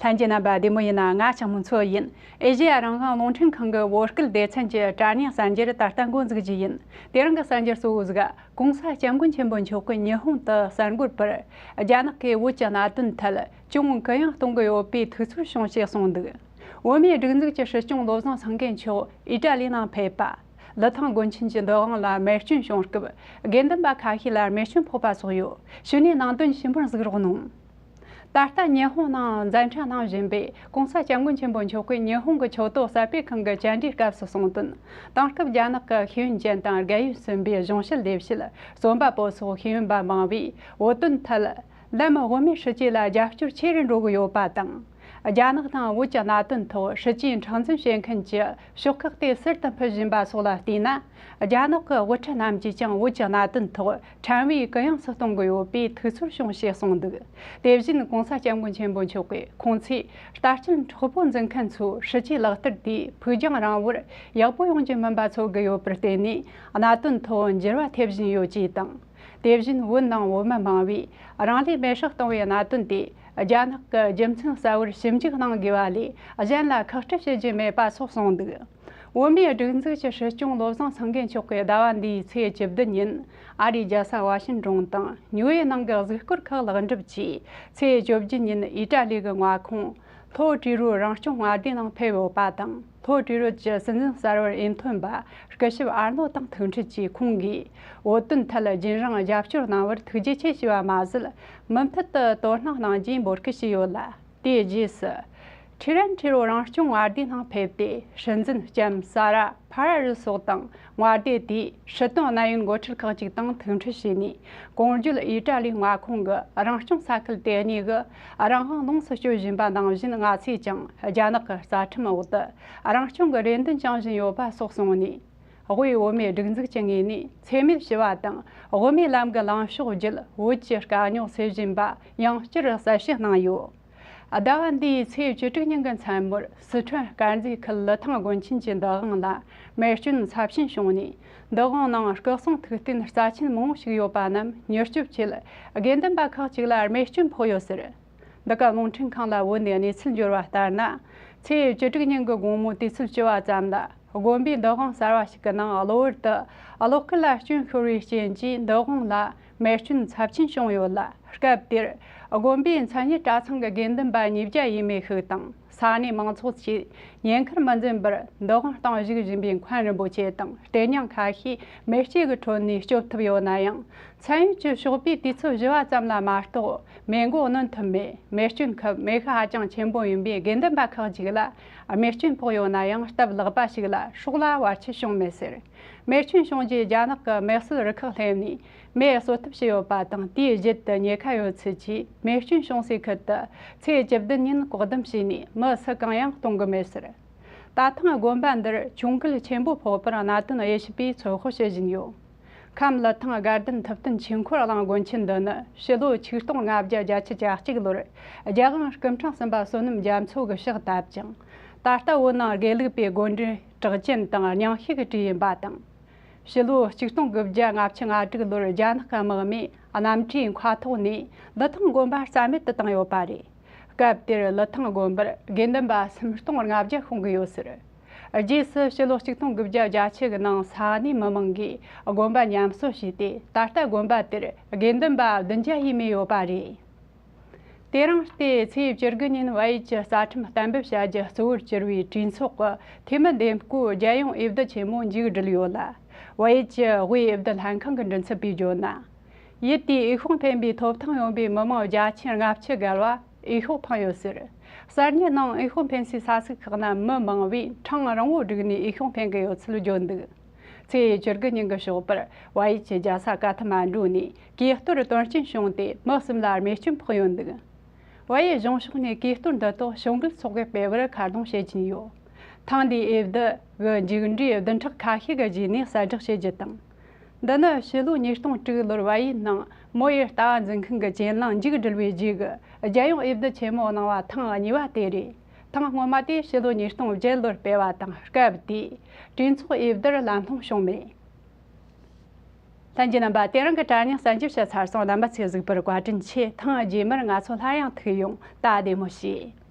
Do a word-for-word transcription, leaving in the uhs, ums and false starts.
ལྷན་རྒྱས་རྣམ་པ་བདེ་མོ་ཡིན་ན། ང་ལྕགས་མོ་མཚོ་ཡིན། ཨེ་ཤེ་ཡ་རང་དབང་རླུང་འཕྲིན་ཁང་གི་བོད་སྐད་སྡེ་ཚན་གྱི་དྲ་བརྙན་གསར་འགྱུར་ད་ལྟ་འགོ་འཛུགས་རྒྱུ་ཡིན། དེ་རིང་གི་གསར་འགྱུར་གཙོ་བོ་ཟིག་༸གོང་ས་༸སྐྱབས་མགོན་ཆེན་པོ་མཆོག་གིས་ཉི་ཧོང་དུ་གསར་འགོད་པར། རྒྱ་ནག་གིས་བོད་ཀྱི་གནད་དོན་ཐད་ཅུང་གུ་ཡངས་གཏོང་གི་ཡོད་པའི་ཐུགས་ཚོར་བྱུང་ཞེས་གསུངས་འདུག། བོད་མིའི་སྒྲིག་འཛུགས་ཀྱི་སྲིད་སྐྱོང་བློ་བཟང་སེང་གེ་མཆོག་ཨི་ཏྲ་ལི་ནང་ཕེབས་པ། ལི་ཐང་དགོན་ཆེན་གྱི་འདུ་ཁང་ལ་མེ་སྐྱོན་བྱུང་སྐབས། དགེ་འདུན་པ་ཁ་ཤས་ལ་རྨས་སྐྱོན་ཕོག་པ་སོགས་ཡོད། གཞུག་ནས་ནང་དོན་ཞིབ་པར་གཟིགས་རོགས་གནང་། ད་ལྟ་ཉི་ཧོང་ནང་མཛད་འཕྲིན་གནང་བཞིན་པའི་༸གོང་ས་༸སྐྱབས་མགོན་ཆེན་པོ་མཆོག་གིས་ཉི་ཧོང་གི་ཆོས་ཐོག་གསར་སྤེལ་ཁང་གི་བཅར་འདྲིའི་སྐབས་སུ་གསུངས་དོན། དེང་སྐབས་རྒྱ་ནག་གི་ཤེས་ཡོན་ཅན་དང་རྒན་ཡོལ་ཟིན་པའི་གཞུང་བཤད་ལས་བྱེད། རྩོམ་པ་པོ་སོགས་ཤེས་ཡོན་པ་མང་བས་བོད་དོན་ཐད། ལམ་བོད་མིའི་སྲིད་ཇུས་ལ་རྒྱབ་སྐྱོར་ཆེ་རུ་འགྲོ་གི་ཡོད་པ་དང་། རྒྱ་ནག་དང་བོད་ཀྱི་གནད་དོན་ཐོག་སྲིད་ཇུས་མཁྲེགས་འཛིན་བྱེད་མཁན་གྱི་ཤོག་ཁག་དེ་ཟུར་དུ་ཕུད་བཞིན་པ་སོགས་ལ་བལྟས་ན། རྒྱ་ནག་གི་དབུ་ཁྲིད་རྣམས་ཀྱིས་ཀྱང་བོད་ཀྱི་གནད་དོན་ཐོག་ཕྲན་བུའི་གུ་ཡངས་སུ་གཏོང་གི་ཡོད་པའི་ཐུགས་ཚོར་བྱུང་ཞེས་གསུངས་འདུག། དེ་བཞིན་༸གོང་ས་༸སྐྱབས་མགོན་ཆེན་པོ་མཆོག་གིས་ཁོང་ཚོས་ལྟ་སྐྱོན་མཁྲེགས་པོ་འཛིན་མཁན་ཚོས་སྲིད་ཇུས་ལག་བསྟར་དེས་ཕུགས་རྒྱང་རིང་བོར་ཡག་པོ་ཡོང་རྒྱུ་མིན་པ་ཚོར་གི་ཡོད་པར་བརྟེན་ནས། གནད་དོན་ཐོག་འགྱུར་བ་ཐེབས་བཞིན་ཡོད་ཅེས་དང་། དེ་བཞིན་བོད་ནང་བོད་མི་མང་བས་རང་ལུས་མེར་སྲེག་བཏང་བའི་གནད་དོན་དེ་རྒྱ་ནག་གི་རྒྱུ་མཚན་གསལ་བོར་ཞིབ་འཇུག་གནང་དགོས་པ་ལས། གཞན་ལ་ཁག་དཀྲི་བྱེད་རྒྱུ་མེད་པ་སོགས་གསུངས་འདུག། བོད་མིའི་སྒྲིག་འཛུགས་ཀྱི་སྲིད་སྐྱོང་བློ་བཟང་སེང་གེ་མཆོག་གིས་ཟླ་བ་འདིའི་ཚེས་བཅུ་བདུན་ཉིན་ཨ་རིའི་རྒྱལ་ས་ཝ་ཤིང་ཏོན་དང་ཉུའུ་ཡེ་ནང་གི་གཟིགས་སྐོར་ཁག་ལེགས་འགྲུབ་ཀྱིས། ཚེས་བཅུ་བརྒྱད་ཉིན་ཨི་ཏྲ་ལི་གི་མངའ་ཁོངས་ལྷོ་ཀྲི་རུ་རང་སྐྱོང་མངའ་སྡེའི་ནང་ཕེབས་ཡོད་པ་དང་། ལྷོ་ཀྲི་རུ་གྱི་སྲིད་འཛིན་གསར་པར་འོས་ཐོན་པ་སྐུ་ཞབས་ཨར་ནོ་དང་ཐུག་འཕྲད་ཀྱིས། ཁོང་གིས་བོད་དོན་ཐད་རྒྱུན་རིང་རྒྱབ་སྐྱོར་གནང་བར་ཐུགས་རྗེ་ཆེ་ཞུས་པ་མ་ཟད། མུ་མཐུད་དུ་དོ་སྣང་གནང་རྒྱུའི་འབོད་སྐུལ་བྱས་ཡོད་ལ། དེའི་རྗེས་སུ། ཁྲི་རན་ཁྲི་རོ་རང་སྐྱོང་མངའ་སྡེའི་ནང་ཕེབས་ཏེ། སྲིད་འཛིན་ལྕམ་ས་ར་ཕ་ར་རི་སོགས་དང་། མངའ་སྡེ་དེའི་སྲིད་དོན་གནད་ཡོད་འགོ་ཁྲིད་ཁག་ཅིག་དང་ཐུག་འཕྲད་བྱས་ནས། གོང་བརྗོད་ཨི་ཏྲ་ལིའི་མངའ་ཁོངས་ཀྱི་རང་སྐྱོང་ས་ཁུལ་དེ་གཉིས་ཀྱི་རང་དབང་ལོངས་སུ་སྤྱོད་བཞིན་པ་ནང་བཞིན། ང་ཚོས་ཀྱང་རྒྱ་ནག་གི་རྩ་ཁྲིམས་འོག་ཏུ་རང་སྐྱོང་གི་རེ་འདུན་བཅང་བཞིན་ཡོད་པ་སོགས་གསུངས་ནས། དབུས་བོད་མིའི་སྒྲིག་འཛུགས་ཀྱི་ངོས་ནས་འཚེ་མེད་ཞི་བ་དང་། དབུ་མའི་ལམ་གྱི་ལངས་ཕྱོགས་བརྒྱུད། བོད་ཀྱི་དཀའ་རྙོག་སེལ་བཞིན་པ་ཡང་བསྐྱར་གསལ་བཤད་གནང་ཡོད། ཟླ་བ་འདིའི་ཚེས་བཅུ་དྲུག་ཉིན་གྱི་མཚན་མོར། སི་ཁྲོན་དཀར་མཛེས་ཁུལ་ལི་ཐང་དགོན་ཆེན་གྱི་འདུ་ཁང་ལ་མེ་སྐྱོན་ཚབས་ཆེན་བྱུང་ནས། འདུ་ཁང་ནང་སྐུ་སྲུང་ཐུགས་རྟེན་རྩ་ཆེན་མང་བོ་ཞིག་ཡོད་པ་རྣམས་མྱུར་སྐྱོབ་ཆེད། དགེ་འདུན་པ་ཁག་ཅིག་ལ་རྨས་སྐྱོན་ཕོག་ཡོད་ཟེར། འདི་ག་རླུང་འཕྲིན་ཁང་ལ་བོད་ནས་གནས་ཚུལ་འབྱོར་བ་ལྟར་ན། ཚེས་བཅུ་དྲུག་ཉིན་གྱི་དགོང་མོ་དུས་ཚོད་བཅུ་པ་ཙམ་ལ། དགོན་པའི་འདུ་ཁང་གསར་བ་ཞིག་གི་ནང་གློ་བུར་དུ་གློག་སྐུད་ལ་སྐྱོན་ཤོར་བའི་རྐྱེན་གྱིས། འདུ་ཁང་ལ་རྨས་སྐྱོན་ཚབས་ཆེན་བྱུང་ཡོད་ལ། སྐབས་དེར་དགོན་པའི་མཚན་ཉིད་གྲྭ་ཚང་གི་དགེ་འདུན་པ་ཉིས་བརྒྱ་ཡས་མས་ཤིག་དང་། ས་གནས་མང་ཚོགས་ཀྱིས་ཉེན་ཁར་མི་འཛེམ་པར་འདུ་ཁང་སྟེང་བཞུགས་བཞིན་པའི་མཁན་རིན་པོ་ཆེ་དང་། བརྟན་ཉང་ཁ་ཤས་མེ་ལྕེ་གི་ཁྲོད་ནས་སྐྱོབ་ཐུབ་ཡོད་ན་ཡང་། མཚན་ཡོད་ཀྱི་ཞོགས་པའི་དུས་ཚོད་བཞི་པ་ཙམ་ལ་མ་གཏོགས། མེ་འགོག་གནོན་ཐུབ་མེད། མེ་སྐྱོན་ཁུལ་མེ་ཤུགས་ཧ་ཅང་ཆེན་པོ་ཡིན་པས། དགེ་འདུན་པ་ཁག་ཅིག་ལ་རྨས་སྐྱོན་ཕོག་ཡོད་ན་ཡང་། སྟབས་ལེགས་པ་ཞིག་ལ་སྲོག་ལ་བར་ཆད་བྱུང་མེད་ཟེར། མེ་སྐྱོན་བྱུང་རྗེས་རྒྱ་ནག་གི་མེ་གསོད་རུ་ཁག་སླེབས་ནས་མེ་གསོད་ཐབས་བྱས་ཡོད་པ་དང་། དེའི་རྒྱུད་དུ་ཉེན་ཁ་ཡོད་ཚུལ་གྱིས། མེ་སྐྱོན་བྱུང་སའི་ཁུལ་དུ་ཚེས་བཅུ་བདུན་ཉིན་བཀག་སྡོམ་བྱས་ནས། མི་སུ་གང་ཡང་གཏོང་གི་མེད་ཟེར། ད་ཐེངས་དགོན་པ་འདིར་གྱོང་གུད་ཆེན་པོ་ཕོག་པར་གནད་དོན་དབྱེ་ཞིབ་པས་ཚོད་དཔག་བྱེད་བཞིན་ཡོད། ཁམས་ལི་ཐང་དགའ་ལྡན་ཐུབ་བསྟན་ཆོས་འཁོར་གླིང་དགོན་ཆེན་འདི་ནི་ཕྱི་ལོ་ཆིག་སྟོང་ལྔ་བརྒྱ་བརྒྱད་ཅུ་གྱ་གཅིག་ལོར་རྒྱལ་དབང་སྐུ་ཕྲེང་གསུམ་པ་བསོད་ནམས་རྒྱ་མཚོ་གིས་ཕྱག་བཏབ་ཅིང་། ད་ལྟ་བོད་ནང་དགེ་ལུགས་པའི་དགོན་སྡེ་གྲགས་ཅན་དང་རྙིང་ཤོས་ཀྱི་གྲས་ཡིན་པ་དང་། ཕྱི་ལོ་ཆིག་སྟོང་དགུ་བརྒྱ་ལྔ་བཅུ་ང་དྲུག་ལོར་རྒྱ་ནག་གི་དམག་མིས་གནམ་གྲུའི་མཁའ་ཐོག་ནས་ལི་ཐང་དགོན་པ་རྩ་མེད་དུ་བཏང་ཡོད་པ་རེད། སྐབས་དེར་ལི་ཐང་དགོན་པར་དགེ་འདུན་པ་སུམ་སྟོང་ལྔ་བརྒྱ་ཤོང་གི་ཡོད་ཟེར། རྗེས་སུ་ཕྱི་ལོ་ཆིག་སྟོང་དགུ་བརྒྱ་བརྒྱད་ཅུ་གི་ནང་ས་གནས་མི་མང་གིས་དགོན་པ་ཉམས་གསོ་བྱས་ཏེ། ད་ལྟ་དགོན་པ་དེར་དགེ་འདུན་པ་བདུན་བརྒྱ་ཡས་མས་ཡོད་པ་རེད། དེ་རིང་སྟེ་ཚེས་བཅུ་དགུ་ཉིན་བལ་ཡུལ་གྱི་རྩ་ཁྲིམས་གཏན་འབེབས་བྱ་རྒྱུ་གཙོ་བོར་གྱུར་བའི་གྲོས་ཚོགས་ཀྱི་འཐུས་མི་འདེམས་བསྐོའི་རྒྱལ་ཡོངས་འོས་བསྡུ་ཆེན་མོ་མཇུག་བསྒྲིལ་ཡོད་ལ། བལ་ཡུལ་གྱི་དབུས་འོས་བསྡུ་ལྷན་ཁང་གི་མགྲིན་ཚབ་པས་བརྗོད་ན། ཡུལ་དེའི་འོས་ཤོག་འཕེན་པའི་ཐོབ་ཐང་ཡོད་པའི་མི་མང་བརྒྱ་ཆ་ལྔ་བཅུ་བརྒལ་བ་འོས་ཤོག་འཕངས་ཡོད་ཟེར། གསར་རྙེད་ནང་འོས་ཤོག་འཕེན་སའི་ས་ཚིགས་ཁག་ན་མི་མང་བས་ཐེངས་རིང་བོ་བསྒྲིགས་ནས་འོས་ཤོག་འཕེན་གྱི་ཡོད་ཚུལ་བརྗོད་འདུག། ཚེས་བཅུ་དགུ་ཉིན་གྱི་ཞོགས་པར་བལ་ཡུལ་གྱི་རྒྱལ་ས་ཀ་ཐ་མན་ཌུ་ནས་གས་གཏོར་དོན་རྐྱེན་བྱུང་སྟེ། མི་གསུམ་ལ་རྨས་སྐྱོན་ཕོག་ཡོད་འདུག། བལ་ཡུལ་གཞུང་ཕྱོགས་ནས་གས་གཏོར་འདི་དག་ཕྱོགས་འགལ་ཚོགས་པས་སྤེལ་བར་མཁར་རྡུང་བྱེད་ཀྱིན་ཡོད། ཐེངས་འདིའི་འོས་བསྡུ་གི་མཇུག་འབྲས་བདུན་ཕྲག་ཁ་ཤས་ཀྱི་རྗེས་ནས་གསལ་བསྒྲགས་བྱེད་རྒྱུ་དང་། འདི་ནི་ཕྱི་ལོ་ཉིས་སྟོང་དྲུག་ལོར་བལ་ཡུལ་ནང་མོ་ཡི་ལྟ་བ་འཛིན་མཁན་གྱི་གྱེན་ལངས་མཇུག་བསྒྲིལ་བའི་རྗེས་ཀྱི་རྒྱལ་ཡོངས་འོས་བསྡུ་ཆེན་མོ་གནང་བ་ཐེངས་གཉིས་པ་དེ་རེད། ཐེངས་སྔོན་མ་དེ་ཕྱི་ལོ་ཉིས་སྟོང་བརྒྱད་ལོར་སྤེལ་བ་དང་། སྐབས་དེའི་གྲོས་ཚོགས་འོས་བསྡུར་ལམ་ལྷོང་བྱུང་མེད། ལྷན་རྒྱས་རྣམ་པ། དེ་རིང་གི་དྲ་བརྙན་གསར་འགྱུར་བཤད་ཚར་སོང་། རྣམ་པ་ཚོས་གཟིགས་པར་བཀའ་དྲིན་ཆེ། ཐེངས་རྗེས་མར་ང་ཚོ་སླར་ཡང་ཐུག་ཡོང་། ད་བདེ་མོ་བྱོས།